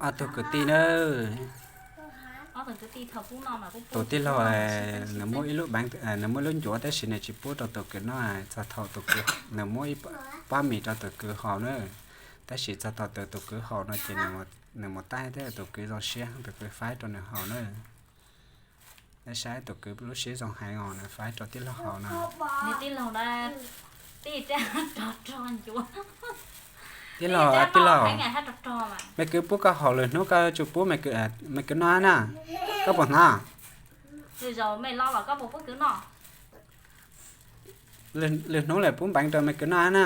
Ob tug kwv tij na, tus tij laug nws muaj ib lub ncuav tab sis nws tsis pub rau tus kwv noj, txog thaum tus kwv, nws muab ib pob mis rau tus kwv haus na, tab sis txog thaum tus kwv haus no ces nws mus taij thiab tus kwv zoo siab, tus kwv faib rau nws haus na. Nej saib tus kwv lub siab zoo heev os, nws faib rau tij laug haus no. Tij laug, tij laug, me kwv pub koj haus, lwm hnub koj yuav tsum pub me kwv noj na. Koj puas hnov? Lwm hnub lawm pub npeev rau me kwv noj na.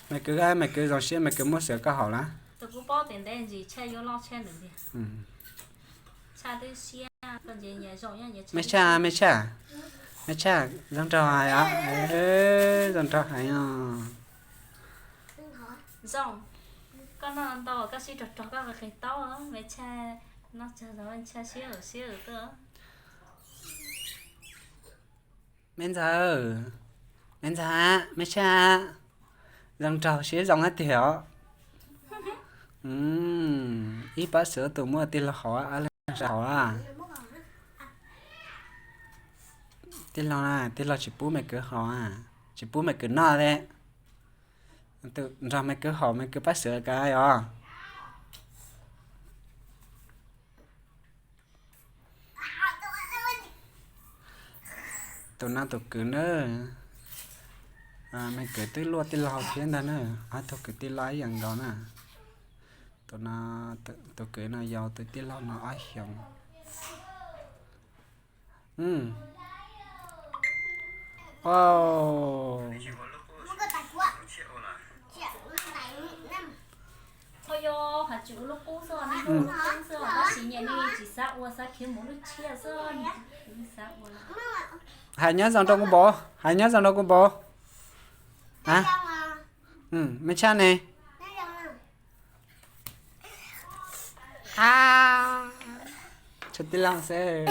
Me kwv, me kwv zoo siab, me kwv muab xwb koj haus na. Me Tshaj, me Tshaj, me Tshaj, zoo nraug heev os, zoo nraug heev os. Me Ntxawm, me Ntxawm, me Tshaj, zoo nraug siab zoo hab tiag os. Ib pob xwb tus muab tij laug haus, ob leeg sawv haus. Tij laug, tij laug tsis pub me kwv haus, tsis pub me kwv noj thiab. Nrog me kwv haus, me kwv pab xwb kav os. Tus no tus kwv na, me kwv twb luaj tij laug thiab ntag na, ob tug kwv tij laug ib yam nkaus na. Tus no, tus kwv no yau tus tij laug no ob xyoos. Hais nyob zoo rau kuv npaum, hais nyob zoo rau kuv npaum. Me Tshaj ne? Tshuav tij laug xwb.